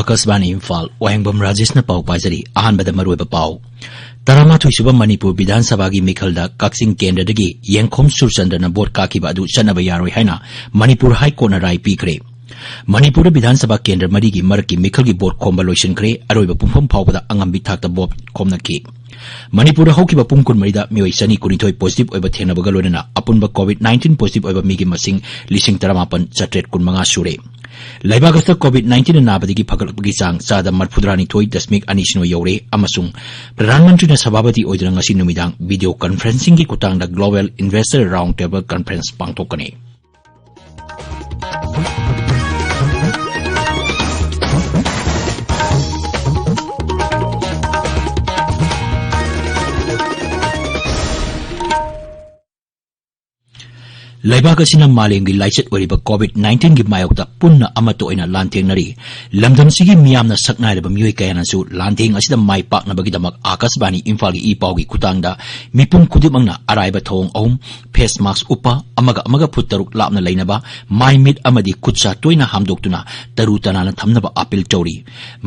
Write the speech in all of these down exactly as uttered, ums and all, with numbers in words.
ꯑꯀꯥꯁꯕꯥꯅꯤ ꯏꯝꯐꯥꯜ, ꯋꯥꯍꯦꯡꯕꯝ ꯔꯥꯖꯦꯁꯅ ꯄꯥꯎ ꯄꯥꯖꯔꯤ꯫ ꯑꯍꯥꯟꯕꯗ ꯃꯔꯨꯑꯣꯏꯕ ꯄꯥꯎ꯫ ꯇꯔꯥꯃꯥꯊꯣꯏ ꯁꯨꯕ ꯃꯅꯤꯄꯨꯔ ꯕꯤꯙꯥꯟ ꯁꯚꯥꯒꯤ ꯃꯤꯈꯜꯗ ꯀꯛꯆꯤꯡ ꯀꯦꯟꯗ꯭ꯔꯗꯒꯤ ꯌꯦꯡꯈꯣꯝ ꯁꯨꯔꯆꯟꯗ꯭ꯔꯅ ꯚꯣꯠ ꯀꯥꯈꯤꯕ ꯑꯗꯨ ꯆꯠꯅꯕ ꯌꯥꯔꯣꯏ ꯍꯥꯏꯅ ꯃꯅꯤꯄꯨꯔ ꯍꯥꯏ ꯀꯣꯔꯠꯅ ꯔꯥꯏ ꯄꯤꯈ꯭ꯔꯦ꯫ ꯃꯅꯤꯄꯨꯔꯗ ꯕꯤꯙꯥꯟ ꯁꯚꯥ ꯀꯦꯟꯗ꯭ꯔ ꯃꯔꯤꯒꯤ ꯃꯔꯛꯀꯤ ꯃꯤꯈꯜꯒꯤ ꯚꯣꯠ ꯈꯣꯝꯕ ꯂꯣꯏꯁꯤꯟꯈ꯭ꯔꯦ꯫ ꯑꯔꯣꯏꯕ ꯄꯨꯡꯐꯝ ꯐꯥꯎꯕꯗ ꯑꯉꯝꯕꯤ ꯊꯥꯛꯇ ꯚꯣꯠ ꯈꯣꯝꯅꯈꯤ꯫ ꯃꯅꯤꯄꯨꯔꯗ ꯍꯧꯈꯤꯕ ꯄꯨꯡ ꯀꯨꯟꯃꯔꯤꯗ ꯃꯤꯑꯣꯏ ꯆꯅꯤ ꯀꯨꯟꯅꯤꯊꯣꯏ positive ꯑꯣꯏꯕ ꯊꯦꯡꯅꯕꯒ ꯂꯣꯏꯅꯅ ꯑꯄꯨꯟꯕ COVID nineteen positive ꯑꯣꯏꯕ ꯃꯤꯒꯤ ꯃꯁꯤꯡ ꯂꯤꯁꯤꯡ ꯇꯔꯥꯃꯥꯄꯟ ꯆꯥꯇ꯭ꯔꯦꯠ ꯀꯨꯟꯃꯉꯥ ꯁꯨꯔꯦ꯫ ꯂꯩꯕꯥꯛ ꯑꯁꯤꯗ COVID nineteen ꯅꯥꯕꯗꯒꯤ ꯐꯒꯠꯂꯛꯄꯒꯤ ꯆꯥꯡ ꯆꯥꯗ ꯃꯔꯤꯐꯨꯇꯔꯥꯅꯤꯊꯣꯏ ꯗꯁꯃꯤꯛ ꯑꯅꯤ ꯁꯤꯅꯣ ꯌꯧꯔꯦ ꯑꯃꯁꯨꯡ ꯄ꯭ꯔꯙꯥꯟ ꯃꯟꯇ꯭ꯔꯤꯅ ꯁꯚꯥꯄꯇꯤ ꯑꯣꯏꯗꯨꯅ ꯉꯁꯤ ꯅꯨꯃꯤꯗꯥꯡ video conferencingꯒꯤ ꯈꯨꯠꯊꯥꯡꯗ Global Investor Round Table Conference ꯄꯥꯡꯊꯣꯛꯀꯅꯤ꯫ ꯂꯩꯕꯥꯛ ꯑꯁꯤꯅ ꯃꯥꯂꯦꯝꯒꯤ ꯂꯥꯏꯆꯠ ꯑꯣꯏꯔꯤꯕ COVID nineteenꯒꯤ ꯃꯥꯌꯣꯛꯇ ꯄꯨꯟꯅ ꯑꯃꯠꯇ ꯑꯣꯏꯅ ꯂꯥꯟꯊꯦꯡꯅꯔꯤ꯫ ꯂꯝꯗꯝꯁꯤꯒꯤ ꯃꯤꯌꯥꯝꯅ ꯁꯛꯅꯥꯏꯔꯕ ꯃꯤꯑꯣꯏ ꯀꯌꯥꯅꯁꯨ ꯂꯥꯟꯊꯦꯡ ꯑꯁꯤꯗ ꯃꯥꯏ ꯄꯥꯛꯅꯕꯒꯤꯗꯃꯛ ꯑꯀꯥꯁꯕꯥꯅꯤ ꯏꯝꯐꯥꯜꯒꯤ ꯏ ꯄꯥꯎꯒꯤ ꯈꯨꯠꯊꯥꯡꯗ ꯃꯤꯄꯨꯝ ꯈꯨꯗꯤꯡꯃꯛꯅ ꯑꯔꯥꯏꯕ ꯊꯧꯑꯣꯡ ꯑꯍꯨꯝ, face mask ꯎꯞꯄ, ꯑꯃꯒ ꯑꯃꯒ ꯐꯨꯠ ꯇꯔꯨꯛ ꯂꯥꯞꯅ ꯂꯩꯅꯕ, ꯃꯥꯏ ꯃꯤꯠ ꯑꯃꯗꯤ ꯈꯨꯠ ꯁꯥ ꯇꯣꯏꯅ ꯍꯥꯝꯗꯣꯛꯇꯨꯅ ꯇꯔꯨ ꯇꯅꯥꯟꯅ ꯊꯝꯅꯕ appeal ꯇꯧꯔꯤ꯫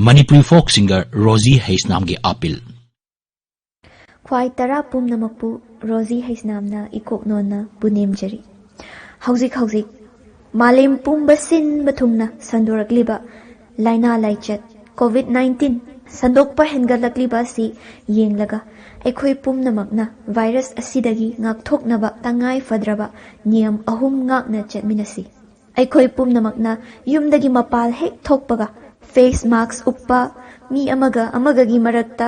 ꯃꯅꯤꯄꯨꯔꯤ folk singer ꯔꯣꯖꯤ ꯍꯩꯁꯅꯥꯝꯒꯤ appeal꯫ ꯈ꯭ꯋꯥꯏ ꯇꯔꯥ ꯄꯨꯝꯅꯃꯛꯄꯨ ꯔꯣꯖꯤ ꯍꯩꯁꯅꯥꯝꯅ ꯏꯀꯣꯛ ꯅꯣꯟꯅ ꯄꯨꯅꯦꯝꯖꯔꯤ꯫ ꯍꯧꯖꯤꯛ ꯍꯧꯖꯤꯛ ꯃꯥꯂꯦꯝ ꯄꯨꯝꯕ ꯁꯤꯟꯕ ꯊꯨꯡꯅ ꯁꯟꯗꯣꯔꯛꯂꯤꯕ ꯂꯥꯏꯅꯥ ꯂꯥꯏꯆꯠ COVID nineteen ꯁꯟꯗꯣꯛꯄ ꯍꯦꯟꯒꯠꯂꯛꯂꯤꯕ ꯑꯁꯤ ꯌꯦꯡꯂꯒ, ꯑꯩꯈꯣꯏ ꯄꯨꯝꯅꯃꯛꯅ virus ꯑꯁꯤꯗꯒꯤ ꯉꯥꯛꯊꯣꯛꯅꯕ ꯇꯉꯥꯏ ꯐꯗ꯭ꯔꯕ ꯅꯤꯌꯝ ꯑꯍꯨꯝ ꯉꯥꯛꯅ ꯆꯠꯃꯤꯟꯅꯁꯤ꯫ ꯑꯩꯈꯣꯏ ꯄꯨꯝꯅꯃꯛꯅ ꯌꯨꯝꯗꯒꯤ ꯃꯄꯥꯜ ꯍꯦꯛ ꯊꯣꯛꯄꯒ face mask ꯎꯞꯄ, ꯃꯤ ꯑꯃꯒ ꯑꯃꯒꯒꯤ ꯃꯔꯛꯇ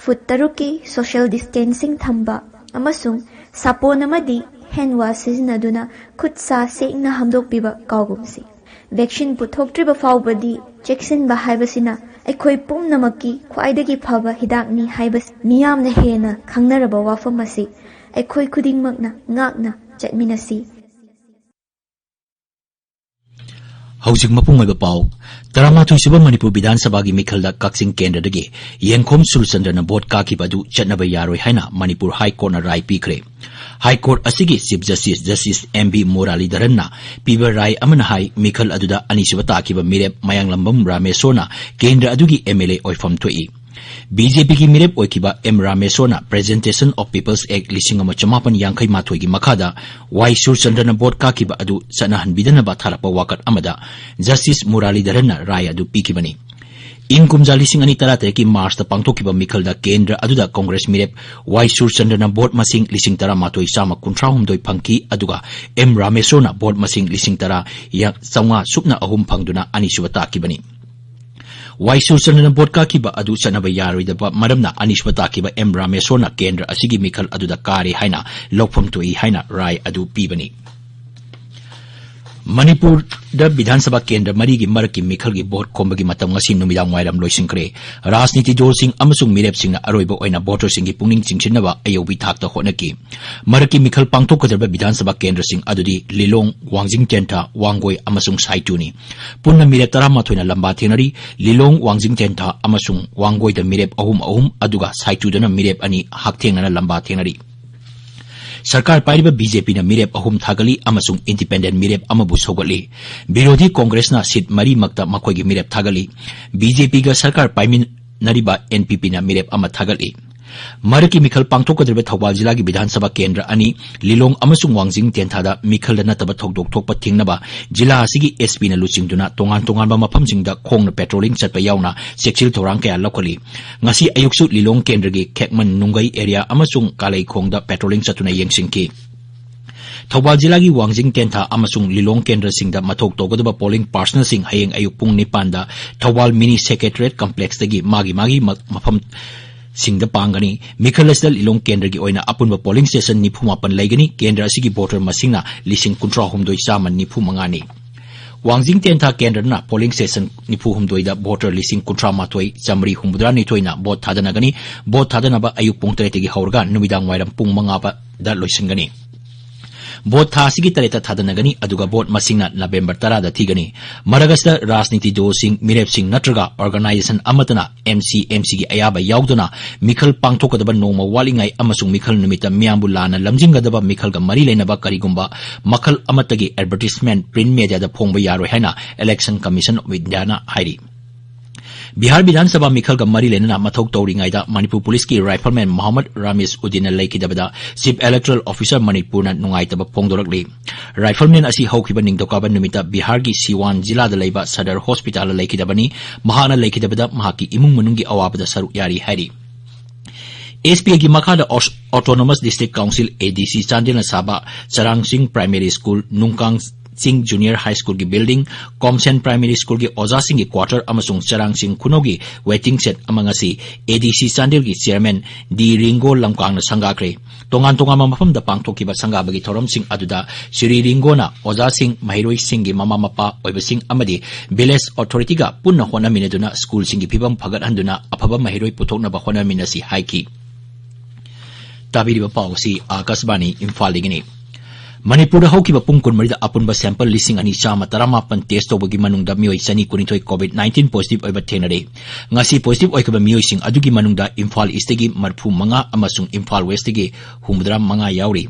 ꯐꯨꯠ ꯇꯔꯨꯛꯀꯤ social distancing ꯊꯝꯕ ꯑꯃꯁꯨꯡ ꯁꯥꯄꯣꯟ ꯑꯃꯗꯤ hand wash ꯁꯤꯖꯤꯟꯅꯗꯨꯅ ꯈꯨꯠ ꯁꯥ ꯁꯦꯡꯅ ꯍꯥꯝꯗꯣꯛꯄꯤꯕ ꯀꯥꯎꯒꯨꯝꯁꯤ꯫ Vaccine ꯄꯨꯊꯣꯛꯇ꯭ꯔꯤꯕ ꯐꯥꯎꯕꯗꯤ ꯆꯦꯛꯁꯤꯟꯕ ꯍꯥꯏꯕꯁꯤꯅ ꯑꯩꯈꯣꯏ ꯄꯨꯝꯅꯃꯛꯀꯤ ꯈ꯭ꯋꯥꯏꯗꯒꯤ ꯐꯕ ꯍꯤꯗꯥꯛꯅꯤ ꯍꯥꯏꯕꯁꯤ ꯃꯤꯌꯥꯝꯅ ꯍꯦꯟꯅ ꯈꯪꯅꯔꯕ ꯋꯥꯐꯝ ꯑꯁꯤ ꯑꯩꯈꯣꯏ ꯈꯨꯗꯤꯡꯃꯛꯅ ꯉꯥꯛꯅ ꯆꯠꯃꯤꯟꯅꯁꯤ꯫ ꯍꯧꯖꯤꯛ ꯃꯄꯨꯡ ꯑꯣꯏꯕ ꯄꯥꯎ꯫ ꯇꯔꯥꯃꯥꯊꯣꯏ ꯁꯨꯕ ꯃꯅꯤꯄꯨꯔ ꯕꯤꯙꯥꯟ ꯁꯚꯥꯒꯤ ꯃꯤꯈꯜꯗ ꯀꯛꯆꯤꯡ ꯀꯦꯟꯗ꯭ꯔꯗꯒꯤ ꯌꯦꯡꯈꯣꯝ ꯁꯨꯔꯆꯟꯗ꯭ꯔꯅ ꯚꯣꯠ ꯀꯥꯈꯤꯕ ꯑꯗꯨ ꯆꯠꯅꯕ ꯌꯥꯔꯣꯏ ꯍꯥꯏꯅ ꯃꯅꯤꯄꯨꯔ ꯍꯥꯏ ꯀꯣꯔꯠꯅ ꯔꯥꯏ ꯄꯤꯈ꯭ꯔꯦ꯫ High Court ꯑꯁꯤꯒꯤ Chief Justice, Justice M V Muralidharanꯅ ꯄꯤꯕ ꯔꯥꯏ ꯑꯃꯅ ꯍꯥꯏ, ꯃꯤꯈꯜ ꯑꯗꯨꯗ ꯑꯅꯤꯁꯨꯕ ꯇꯥꯈꯤꯕ ꯃꯤꯔꯦꯞ ꯃꯌꯥꯡꯂꯝꯕꯝ ꯔꯥꯃꯦꯁꯣꯔꯅ ꯀꯦꯟꯗ꯭ꯔ ꯑꯗꯨꯒꯤ M L A ꯑꯣꯏꯐꯝ ꯊꯣꯛꯏ꯫ B J Pꯒꯤ ꯃꯤꯔꯦꯞ ꯑꯣꯏꯈꯤꯕ M ꯔꯥꯃꯦꯁꯣꯔꯅ Presentation of People's Act ꯂꯤꯁꯤꯡ ꯑꯃ ꯆꯃꯥꯄꯟ ꯌꯥꯡꯈꯩ ꯃꯥꯊꯣꯏꯒꯤ ꯃꯈꯥꯗ Y ꯁꯨꯔꯆꯟꯗ꯭ꯔꯅ ꯚꯣꯠ ꯀꯥꯈꯤꯕ ꯑꯗꯨ ꯆꯠꯅꯍꯟꯕꯤꯗꯅꯕ ꯊꯥꯔꯛꯄ ꯋꯥꯀꯠ ꯑꯃꯗ Justice Muralidharanꯅ ꯔꯥꯏ ꯑꯗꯨ ꯄꯤꯈꯤꯕꯅꯤ꯫ ꯏꯪ ꯀꯨꯝꯖꯥ ꯂꯤꯁꯤꯡ ꯑꯅꯤ ꯇꯔꯥꯇꯔꯦꯠꯀꯤ ꯃꯥꯔꯆꯇ ꯄꯥꯡꯊꯣꯛꯈꯤꯕ ꯃꯤꯈꯜꯗ ꯀꯦꯟꯗ꯭ꯔ ꯑꯗꯨꯗ ꯀꯣꯡꯒ꯭ꯔꯦꯁ ꯃꯤꯔꯦꯞ Y ꯁꯨꯔꯆꯟꯗ꯭ꯔꯅ ꯚꯣꯠ ꯃꯁꯤꯡ ꯂꯤꯁꯤꯡ ꯇꯔꯥꯃꯥꯊꯣꯏ ꯆꯥꯝꯃ ꯀꯨꯟꯊ꯭ꯔꯥꯍꯨꯝꯗꯣꯏ ꯐꯪꯈꯤ, ꯑꯗꯨꯒ M ꯔꯥꯃꯦꯁꯣꯔꯅ ꯚꯣꯠ ꯃꯁꯤꯡ ꯂꯤꯁꯤꯡ ꯇꯔꯥ ꯆꯥꯝꯃꯉꯥ ꯁꯨꯞꯅ ꯑꯍꯨꯝ ꯐꯪꯗꯨꯅ ꯑꯅꯤꯁꯨꯕ ꯇꯥꯈꯤꯕꯅꯤ꯫ Y ꯁꯨꯔꯆꯟꯗ꯭ꯔꯅ ꯚꯣꯠ ꯀꯥꯈꯤꯕ ꯑꯗꯨ ꯆꯠꯅꯕ ꯌꯥꯔꯣꯏꯗꯕ ꯃꯔꯝꯅ ꯑꯅꯤꯁꯨꯕ ꯇꯥꯈꯤꯕ M ꯔꯥꯃꯦꯁꯣꯔꯅ ꯀꯦꯟꯗ꯭ꯔ ꯑꯁꯤꯒꯤ ꯃꯤꯈꯜ ꯑꯗꯨꯗ ꯀꯥꯔꯦ ꯍꯥꯏꯅ ꯂꯧꯐꯝ ꯊꯣꯛꯏ ꯍꯥꯏꯅ ꯔꯥꯏ ꯑꯗꯨ ꯄꯤꯕꯅꯤ꯫ ꯃꯅꯤꯄꯨꯔꯗ ꯕꯤꯙꯥꯟ ꯁꯚꯥ ꯀꯦꯟꯗ꯭ꯔ ꯃꯔꯤꯒꯤ ꯃꯔꯛꯀꯤ ꯃꯤꯈꯜꯒꯤ ꯚꯣꯠ ꯈꯣꯝꯕꯒꯤ ꯃꯇꯝ ꯉꯁꯤ ꯅꯨꯃꯤꯗꯥꯡ ꯋꯥꯏꯔꯝ ꯂꯣꯏꯁꯤꯟꯈ꯭ꯔꯦ꯫ ꯔꯥꯖꯅꯤꯇꯤ ꯗꯜꯁꯤꯡ ꯑꯃꯁꯨꯡ ꯃꯤꯔꯦꯞꯁꯤꯡꯅ ꯑꯔꯣꯏꯕ ꯑꯣꯏꯅ ꯚꯣꯇꯔꯁꯤꯡꯒꯤ ꯄꯨꯛꯅꯤꯡ ꯆꯤꯡꯁꯤꯟꯅꯕ ꯑꯌꯧꯕꯤ ꯊꯥꯛꯇ ꯍꯣꯠꯅꯈꯤ꯫ ꯃꯔꯛꯀꯤ ꯃꯤꯈꯜ ꯄꯥꯡꯊꯣꯛꯀꯗꯧꯔꯤꯕ ꯕꯤꯙꯥꯟ ꯁꯚꯥ ꯀꯦꯟꯗ꯭ꯔꯁꯤꯡ ꯑꯗꯨꯗꯤ ꯂꯤꯂꯣꯡ, ꯋꯥꯡꯖꯤꯡ ꯇꯦꯟꯊꯥ, ꯋꯥꯡꯒꯣꯏ ꯑꯃꯁꯨꯡ ꯁꯥꯏꯇꯨꯅꯤ꯫ ꯄꯨꯟꯅ ꯃꯤꯔꯦꯞ ꯇꯔꯥꯃꯥꯊꯣꯏꯅ ꯂꯝꯕꯥ ꯊꯦꯡꯅꯔꯤ꯫ ꯂꯤꯂꯣꯡ, ꯋꯥꯡꯖꯤꯡ ꯇꯦꯟꯊꯥ ꯑꯃꯁꯨꯡ ꯋꯥꯡꯒꯣꯏꯗ ꯃꯤꯔꯦꯞ ꯑꯍꯨꯝ ꯑꯍꯨꯝ, ꯑꯗꯨꯒ ꯁꯥꯏꯇꯨꯗꯅ ꯃꯤꯔꯦꯞ ꯑꯅꯤ ꯍꯛꯊꯦꯡꯅꯅ ꯂꯝꯕꯥ ꯊꯦꯡꯅꯔꯤ꯫ ꯁꯔꯀꯥꯔ ꯄꯥꯏꯔꯤꯕ B J Pꯅ ꯃꯤꯔꯦꯞ ꯑꯍꯨꯝ ꯊꯥꯒꯠꯂꯤ ꯑꯃꯁꯨꯡ independent ꯃꯤꯔꯦꯞ ꯑꯃꯕꯨ ꯁꯧꯒꯠꯂꯤ꯫ ꯕꯤꯔꯣꯙꯤ ꯀꯣꯡꯒ꯭ꯔꯦꯁꯅ ꯁꯤꯠ ꯃꯔꯤꯃꯛꯇ ꯃꯈꯣꯏꯒꯤ ꯃꯤꯔꯦꯞ ꯊꯥꯒꯠꯂꯤ꯫ B J Pꯒ ꯁꯔꯀꯥꯔ ꯄꯥꯏꯃꯤꯟꯅꯔꯤꯕ N P Pꯅ ꯃꯤꯔꯦꯞ ꯑꯃ ꯊꯥꯒꯠꯂꯤ꯫ ꯃꯔꯛꯀꯤ ꯃꯤꯈꯜ ꯄꯥꯡꯊꯣꯛꯀꯗꯧꯔꯤꯕ ꯊꯧꯕꯥꯜ ꯖꯤꯂꯥꯒꯤ ꯕꯤꯙꯥꯟ ꯁꯚꯥ ꯀꯦꯟꯗ꯭ꯔ ꯑꯅꯤ, ꯂꯤꯂꯣꯡ ꯑꯃꯁꯨꯡ ꯋꯥꯡꯖꯤꯡ ꯇꯦꯟꯊꯥꯗ ꯃꯤꯈꯜꯗ ꯅꯠꯇꯕ ꯊꯧꯗꯣꯛ ꯊꯣꯛꯄ ꯊꯤꯡꯅꯕ ꯖꯤꯂꯥ ꯑꯁꯤꯒꯤ S Pꯅ ꯂꯨꯆꯤꯡꯗꯨꯅ ꯇꯣꯉꯥꯟ ꯇꯣꯉꯥꯟꯕ ꯃꯐꯝꯁꯤꯡꯗ ꯈꯣꯡꯅ patrolling ꯆꯠꯄ ꯌꯥꯎꯅ ꯆꯦꯛꯁꯤꯜ ꯊꯧꯔꯥꯡ ꯀꯌꯥ ꯂꯧꯈꯠꯂꯤ꯫ ꯉꯁꯤ ꯑꯌꯨꯛꯁꯨ ꯂꯤꯂꯣꯡ ꯀꯦꯟꯗ꯭ꯔꯒꯤ ꯈꯦꯛꯃꯟ ꯅꯨꯡꯒꯩ area ꯑꯃꯁꯨꯡ ꯀꯥꯂꯩꯈꯣꯡꯗ patrolling ꯆꯠꯇꯨꯅ ꯌꯦꯡꯁꯤꯟꯈꯤ꯫ ꯊꯧꯕꯥꯜ ꯖꯤꯂꯥꯒꯤ ꯋꯥꯡꯖꯤꯡ ꯇꯦꯟꯊꯥ ꯑꯃꯁꯨꯡ ꯂꯤꯂꯣꯡ ꯀꯦꯟꯗ꯭ꯔꯁꯤꯡꯗ ꯃꯊꯧ ꯇꯧꯒꯗꯕ polling personnelꯁꯤꯡ ꯍꯌꯦꯡ ꯑꯌꯨꯛ ꯄꯨꯡ ꯅꯤꯄꯥꯟꯗ ꯊꯧꯕꯥꯜ mini secretariat complexꯇꯒꯤ ꯃꯥꯒꯤ ꯃꯥꯒꯤ ꯃ-, ꯃꯐꯝꯁꯤꯡꯗ ꯄꯥꯡꯒꯅꯤ꯫ ꯃꯤꯈꯜ ꯑꯁꯤꯗ ꯂꯤꯂꯣꯡ ꯀꯦꯟꯗ꯭ꯔꯒꯤ ꯑꯣꯏꯅ ꯑꯄꯨꯟꯕ polling station ꯅꯤꯐꯨ ꯃꯥꯄꯟ ꯂꯩꯒꯅꯤ꯫ ꯀꯦꯟꯗ꯭ꯔ ꯑꯁꯤꯒꯤ voter ꯃꯁꯤꯡꯅ ꯂꯤꯁꯤꯡ ꯀꯨꯟꯊ꯭ꯔꯥꯍꯨꯝꯗꯣꯏ ꯆꯥꯝꯃ ꯅꯤꯐꯨ ꯃꯉꯥꯅꯤ꯫ ꯋꯥꯡꯖꯤꯡ ꯇꯦꯟꯊꯥ ꯀꯦꯟꯗ꯭ꯔꯅ polling station ꯅꯤꯐꯨ ꯍꯨꯝꯗꯣꯏꯗ voter ꯂꯤꯁꯤꯡ ꯀꯨꯟꯊ꯭ꯔꯥ ꯃꯥꯊꯣꯏ ꯆꯥꯝꯃꯔꯤ ꯍꯨꯝꯐꯨꯇꯔꯥ ꯅꯤꯊꯣꯏꯅ vote ꯊꯥꯗꯅꯒꯅꯤ꯫ Vote ꯊꯥꯗꯅꯕ ꯑꯌꯨꯛ ꯄꯨꯡ ꯇꯔꯦꯠꯇꯒꯤ ꯍꯧꯔꯒ ꯅꯨꯃꯤꯗꯥꯡ ꯋꯥꯏꯔꯝ ꯄꯨꯡ ꯃꯉꯥ ꯗ ꯂꯣꯏꯁꯤꯟꯒꯅꯤ꯫ ꯚꯣꯠ ꯊꯥ ꯑꯁꯤꯒꯤ ꯇꯔꯦꯠꯇ ꯊꯥꯗꯅꯒꯅꯤ, ꯑꯗꯨꯒ ꯚꯣꯠ ꯃꯁꯤꯡꯅ ꯅꯕꯦꯝꯕꯔ ꯇꯔꯥꯗ ꯊꯤꯒꯅꯤ꯫ ꯃꯔꯛ ꯑꯁꯤꯗ ꯔꯥꯖꯅꯤꯇꯤ ꯗꯜꯁꯤꯡ, ꯃꯤꯔꯦꯞꯁꯤꯡ ꯅꯠꯇ꯭ꯔꯒ organization ꯑꯃꯠꯇꯅ M C, M C ꯒꯤ ꯑꯌꯥꯕ ꯌꯥꯎꯗꯅ ꯃꯤꯈꯜ ꯄꯥꯡꯊꯣꯛꯀꯗꯕ ꯅꯣꯡꯃ ꯋꯥꯠꯂꯤꯉꯩ ꯑꯃꯁꯨꯡ ꯃꯤꯈꯜ ꯅꯨꯃꯤꯠꯇ ꯃꯤꯌꯥꯝꯕꯨ ꯂꯥꯟꯅ ꯂꯝꯖꯤꯡꯒꯗꯕ ꯃꯤꯈꯜꯒ ꯃꯔꯤ ꯂꯩꯅꯕ ꯀꯔꯤꯒꯨꯝꯕ ꯃꯈꯜ ꯑꯃꯠꯇꯒꯤ advertisement print mediaꯗ ꯐꯣꯡꯕ ꯌꯥꯔꯣꯏ ꯍꯥꯏꯅ Election Commission of Indiaꯅ ꯍꯥꯏꯔꯤ꯫ ꯕꯤꯍꯥꯔ ꯕꯤꯙꯥꯟ ꯁꯚꯥ ꯃꯤꯈꯜꯒ ꯃꯔꯤ ꯂꯩꯅꯅ ꯃꯊꯧ ꯇꯧꯔꯤꯉꯩꯗ ꯃꯅꯤꯄꯨꯔ ꯄꯨꯂꯤꯁꯀꯤ rifleman Mohammad ꯔꯥꯃꯤꯖ ꯎꯗꯤꯟꯅ ꯂꯩꯈꯤꯗꯕꯗ Chief Electoral Officer ꯃꯅꯤꯄꯨꯔꯅ ꯅꯨꯡꯉꯥꯏꯇꯕ ꯐꯣꯡꯗꯣꯔꯛꯂꯤ꯫ Rifleman ꯑꯁꯤ ꯍꯧꯈꯤꯕ ꯅꯤꯡꯊꯧꯀꯥꯕ ꯅꯨꯃꯤꯠꯇ ꯕꯤꯍꯥꯔꯒꯤ ꯁꯤꯋꯥꯟ ꯖꯤꯂꯥꯗ ꯂꯩꯕ ꯁꯗꯔ ꯍꯣꯁꯄꯤꯇꯥꯜꯗ ꯂꯩꯈꯤꯗꯕꯅꯤ꯫ ꯃꯍꯥꯛꯅ ꯂꯩꯈꯤꯗꯕꯗ ꯃꯍꯥꯛꯀꯤ ꯏꯃꯨꯡ ꯃꯅꯨꯡꯒꯤ ꯑꯋꯥꯕꯗ ꯁꯔꯨꯛ ꯌꯥꯔꯤ ꯍꯥꯏꯔꯤ꯫ S P Aꯒꯤ ꯃꯈꯥꯗ ꯑꯣꯁ-, Autonomous District Council, A D C, ꯆꯥꯟꯗꯦꯜꯅ ꯁꯥꯕ ꯆꯔꯥꯡ ꯆꯤꯡ Primary School, ꯅꯨꯡꯀꯥꯡ ꯆꯤꯡ Junior High Schoolꯒꯤ building, ꯀꯣꯝꯁꯦꯟ Primary Schoolꯒꯤ ꯑꯣꯖꯥꯁꯤꯡꯒꯤ quarter ꯑꯃꯁꯨꯡ ꯆꯔꯥꯡ ꯆꯤꯡ ꯈꯨꯅꯧꯒꯤ waiting shed ꯑꯃ ꯉꯁꯤ A D C ꯆꯥꯟꯗꯦꯜꯒꯤ Chairman D ꯔꯤꯡꯒꯣ ꯂꯝꯀꯥꯡꯅ ꯁꯪꯒꯥꯈ꯭ꯔꯦ꯫ ꯇꯣꯉꯥꯟ ꯇꯣꯉꯥꯟꯕ ꯃꯐꯝꯗ ꯄꯥꯡꯊꯣꯛꯈꯤꯕ ꯁꯪꯒꯥꯕꯒꯤ ꯊꯧꯔꯝꯁꯤꯡ ꯑꯗꯨꯗ ꯁ꯭ꯔꯤ ꯔꯤꯡꯒꯣꯅ ꯑꯣꯖꯥꯁꯤꯡ, ꯃꯍꯩꯔꯣꯏꯁꯤꯡꯒꯤ ꯃꯃꯥ ꯃꯄꯥ ꯑꯣꯏꯕꯁꯤꯡ ꯑꯃꯗꯤ Village Authorityꯒ ꯄꯨꯟꯅ ꯍꯣꯠꯅꯃꯤꯟꯅꯗꯨꯅ schoolꯁꯤꯡꯒꯤ ꯐꯤꯕꯝ ꯐꯒꯠꯍꯟꯗꯨꯅ ꯑꯐꯕ ꯃꯍꯩꯔꯣꯏ ꯄꯨꯊꯣꯛꯅꯕ ꯍꯣꯠꯅꯃꯤꯟꯅꯁꯤ ꯍꯥꯏꯈꯤ꯫ ꯇꯥꯕꯤꯔꯤꯕ ꯄꯥꯎ ꯑꯁꯤ ꯑꯥꯀꯥꯁꯕꯥꯅꯤ ꯏꯝꯐꯥꯜꯗꯒꯤꯅꯤ꯫ ꯃꯅꯤꯄꯨꯔꯗ ꯍꯧꯈꯤꯕ ꯄꯨꯡ ꯀꯨꯟꯃꯔꯤꯗ ꯑꯄꯨꯟꯕ sample ꯂꯤꯁꯤꯡ ꯑꯅꯤ ꯆꯥꯝꯃ ꯇꯔꯥꯃꯥꯄꯟ test ꯇꯧꯕꯒꯤ ꯃꯅꯨꯡꯗ ꯃꯤꯑꯣꯏ ꯆꯅꯤ ꯀꯨꯟꯅꯤꯊꯣꯏ COVID nineteen positive ꯑꯣꯏꯕ ꯊꯦꯡꯅꯔꯦ꯫ ꯉꯁꯤ positive ꯑꯣꯏꯈꯤꯕ ꯃꯤꯑꯣꯏꯁꯤꯡ ꯑꯗꯨꯒꯤ ꯃꯅꯨꯡꯗ ꯏꯝꯐꯥꯜ Eastꯇꯒꯤ ꯃꯔꯤꯐꯨ ꯃꯉꯥ ꯑꯃꯁꯨꯡ ꯏꯝꯐꯥꯜ Westꯇꯒꯤ ꯍꯨꯝꯐꯨꯇꯔꯥ ꯃꯉꯥ ꯌꯥꯎꯔꯤ꯫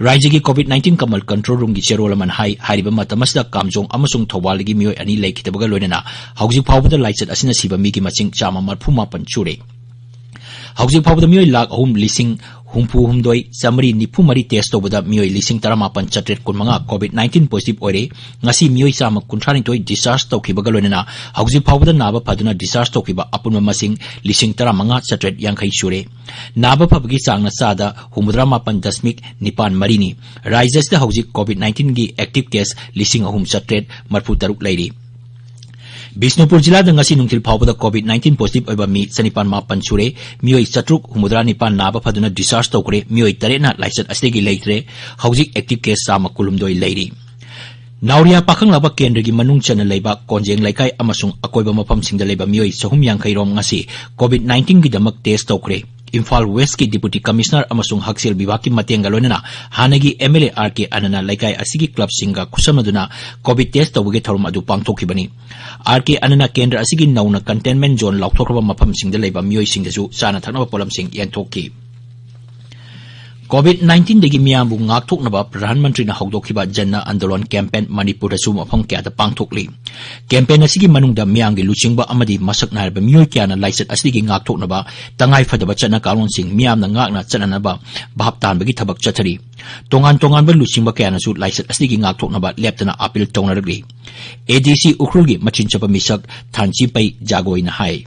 ꯔꯥꯖ꯭ꯌꯒꯤ COVID nineteen ꯀꯃꯜ control roomꯒꯤ chairwoman ꯍꯥꯏ, ꯍꯥꯏꯔꯤꯕ ꯃꯇꯝ ꯑꯁꯤꯗ ꯀꯥꯝꯖꯣꯡ ꯑꯃꯁꯨꯡ ꯊꯧꯕꯥꯜꯗꯒꯤ ꯃꯤꯑꯣꯏ ꯑꯅꯤ ꯂꯩꯈꯤꯗꯕꯒ ꯂꯣꯏꯅꯅ ꯍꯧꯖꯤꯛ ꯐꯥꯎꯕꯗ ꯂꯥꯏꯆꯠ ꯑꯁꯤꯅ ꯁꯤꯕ ꯃꯤꯒꯤ ꯃꯁꯤꯡ ꯆꯥꯝꯃ ꯃꯔꯤꯐꯨ ꯃꯥꯄꯟ ꯁꯨꯔꯦ꯫ ꯍꯧꯖꯤꯛ ꯐꯥꯎꯕꯗ ꯃꯤꯑꯣꯏ ꯂꯥꯈ ꯑꯍꯨꯝ ꯂꯤꯁꯤꯡ ꯍꯨꯝꯐꯨ ꯍꯨꯝꯗꯣꯏ ꯆꯥꯃꯔꯤ ꯅꯤꯐꯨ ꯃꯔꯤ test ꯇꯧꯕꯗ ꯃꯤꯑꯣꯏ ꯂꯤꯁꯤꯡ ꯇꯔꯥꯃꯥꯄꯟ ꯆꯥꯇ꯭ꯔꯦꯠ ꯀꯨꯟꯃꯉꯥ COVID nineteen positive ꯑꯣꯏꯔꯦ꯫ ꯉꯁꯤ ꯃꯤꯑꯣꯏ ꯆꯥꯝꯃ ꯀꯨꯟꯊ꯭ꯔꯥ ꯅꯤꯊꯣꯏ discharge ꯇꯧꯈꯤꯕꯒ ꯂꯣꯏꯅꯅ ꯍꯧꯖꯤꯛ ꯐꯥꯎꯕꯗ ꯅꯥꯕ ꯐꯗꯨꯅ discharge ꯇꯧꯈꯤꯕ ꯑꯄꯨꯟꯕ ꯃꯁꯤꯡ ꯂꯤꯁꯤꯡ ꯇꯔꯥꯃꯉꯥ ꯆꯥꯇ꯭ꯔꯦꯠ ꯌꯥꯡꯈꯩ ꯁꯨꯔꯦ꯫ ꯅꯥꯕ ꯐꯕꯒꯤ ꯆꯥꯡꯅ ꯆꯥꯗ ꯍꯨꯝꯐꯨꯇꯔꯥ ꯃꯥꯄꯟ ꯗꯁꯃꯤꯛ ꯅꯤꯄꯥꯟ ꯃꯔꯤꯅꯤ꯫ ꯔꯥꯖ꯭ꯌ ꯑꯁꯤꯗ ꯍꯧꯖꯤꯛ COVID nineteenꯒꯤ active case ꯂꯤꯁꯤꯡ ꯑꯍꯨꯝ ꯆꯥꯇ꯭ꯔꯦꯠ ꯃꯔꯤꯐꯨ ꯇꯔꯨꯛ ꯂꯩꯔꯤ꯫ ꯕꯤꯁꯅꯨꯄꯨꯔ ꯖꯤꯂꯥꯗ ꯉꯁꯤ ꯅꯨꯡꯊꯤꯜ ꯐꯥꯎꯕꯗ COVID nineteen positive ꯑꯣꯏꯕ ꯃꯤ ꯆꯅꯤꯄꯥꯟ ꯃꯥꯄꯟ ꯁꯨꯔꯦ꯫ ꯃꯤꯑꯣꯏ ꯆꯥꯇ꯭ꯔꯨꯛ ꯍꯨꯝꯐꯨꯇꯔꯥ ꯅꯤꯄꯥꯟ ꯅꯥꯕ ꯐꯗꯨꯅ discharge ꯇꯧꯈ꯭ꯔꯦ꯫ ꯃꯤꯑꯣꯏ ꯇꯔꯦꯠꯅ ꯂꯥꯏꯆꯠ ꯑꯁꯤꯗꯒꯤ ꯂꯩꯇ꯭ꯔꯦ꯫ ꯍꯧꯖꯤꯛ active case ꯆꯥꯝꯃ ꯀꯨꯟꯍꯨꯝꯗꯣꯏ ꯂꯩꯔꯤ꯫ ꯅꯥꯎꯔꯤꯌꯥ ꯄꯥꯈꯪꯂꯥꯕ ꯀꯦꯟꯗ꯭ꯔꯒꯤ ꯃꯅꯨꯡ ꯆꯟꯅ ꯂꯩꯕ ꯀꯣꯟꯖꯦꯡ ꯂꯩꯀꯥꯏ ꯑꯃꯁꯨꯡ ꯑꯀꯣꯏꯕ ꯃꯐꯝꯁꯤꯡꯗ ꯂꯩꯕ ꯃꯤꯑꯣꯏ ꯆꯍꯨꯝ ꯌꯥꯡꯈꯩ ꯔꯣꯝ ꯉꯁꯤ COVID nineteenꯒꯤꯗꯃꯛ test ꯇꯧꯈ꯭ꯔꯦ꯫ ꯏꯝꯐꯥꯜ ꯋꯦꯁꯀꯤ ꯗꯤꯄꯨꯇꯤ ꯀꯃꯤꯁꯅꯔ ꯑꯃꯁꯨꯡ ꯍꯛꯁꯦꯜ ꯕꯤꯚꯥꯒꯀꯤ ꯃꯇꯦꯡꯒ ꯂꯣꯏꯅꯅ ꯍꯥꯟꯅꯒꯤ ꯑꯦꯝ ꯑꯦꯜ ꯑꯦ ꯑꯥꯔ ꯀꯦ ꯑꯅꯟꯅ ꯂꯩꯀꯥꯏ ꯑꯁꯤꯒꯤ ꯀ꯭ꯂꯕꯁꯤꯡꯒ ꯈꯨꯠꯁꯝꯅꯗꯨꯅ ꯀꯣꯚꯤꯗ ꯇꯦꯁ ꯇꯧꯕꯒꯤ ꯊꯧꯔꯝ ꯑꯗꯨ ꯄꯥꯡꯊꯣꯛꯈꯤꯕꯅꯤ꯫ ꯑꯥꯔ ꯀꯦ ꯑꯅꯟꯅ ꯀꯦꯟꯗ꯭ꯔ ꯑꯁꯤꯒꯤ ꯅꯧꯅ ꯀꯟꯇꯦꯟꯃꯦꯟ ꯖꯣꯟ ꯂꯥꯎꯊꯣꯛꯈ꯭ꯔꯕ ꯃꯐꯝꯁꯤꯡꯗ ꯂꯩꯕ ꯃꯤꯑꯣꯏꯁꯤꯡꯗꯁꯨ ꯆꯥꯅ ꯊꯛꯅꯕ ꯄꯣꯠꯂꯝꯁꯤꯡ ꯌꯦꯟꯊꯣꯛꯈꯤ꯫ ꯀꯣꯚꯤꯗ ꯅꯥꯏꯟꯇꯤꯟꯗꯒꯤ ꯃꯤꯌꯥꯝꯕꯨ ꯉꯥꯛꯊꯣꯛꯅꯕ ꯄ꯭ꯔꯙꯥꯟ ꯃꯟꯇ꯭ꯔꯤꯅ ꯍꯧꯗꯣꯛꯈꯤꯕ ꯖꯟ ꯑꯟꯗꯣꯂꯟ ꯀꯦꯝꯄꯦꯟ ꯃꯅꯤꯄꯨꯔꯗꯁꯨ ꯃꯐꯝ ꯀꯌꯥꯗ ꯄꯥꯡꯊꯣꯛꯂꯤ꯫ ꯀꯦꯝꯄꯦꯟ ꯑꯁꯤꯒꯤ ꯃꯅꯨꯡꯗ ꯃꯤꯌꯥꯝꯒꯤ ꯂꯨꯆꯤꯡꯕ ꯑꯃꯗꯤ ꯃꯁꯛ ꯅꯥꯏꯔꯕ ꯃꯤꯑꯣꯏ ꯀꯌꯥꯅ ꯂꯥꯏꯆꯠ ꯑꯁꯤꯗꯒꯤ ꯉꯥꯛꯊꯣꯛꯅꯕ ꯇꯉꯥꯏꯐꯗꯕ ꯆꯠꯅ ꯀꯥꯡꯂꯣꯟꯁꯤꯡ ꯃꯤꯌꯥꯝꯅ ꯉꯥꯛꯅ ꯆꯠꯅꯅꯕ ꯚꯥꯞ ꯇꯥꯍꯟꯕꯒꯤ ꯊꯕꯛ ꯆꯠꯊꯔꯤ꯫ ꯇꯣꯉꯥꯟ ꯇꯣꯉꯥꯟꯕ ꯂꯨꯆꯤꯡꯕ ꯀꯌꯥꯅꯁꯨ ꯂꯥꯏꯆꯠ ꯑꯁꯤꯗꯒꯤ ꯉꯥꯛꯊꯣꯛꯅꯕ ꯂꯦꯞꯇꯅ ꯑꯥꯄꯤꯜ ꯇꯧꯅꯔꯛꯂꯤ꯫ ꯑꯦ ꯗꯤ ꯁꯤ ꯎꯈ꯭ꯔꯨꯜꯒꯤ ꯃꯆꯤꯟ ꯆꯠꯄ ꯃꯤꯁꯛ ꯊꯥꯟꯆꯤꯄꯩ ꯖꯥꯒꯣꯏꯅ ꯍꯥꯏ꯫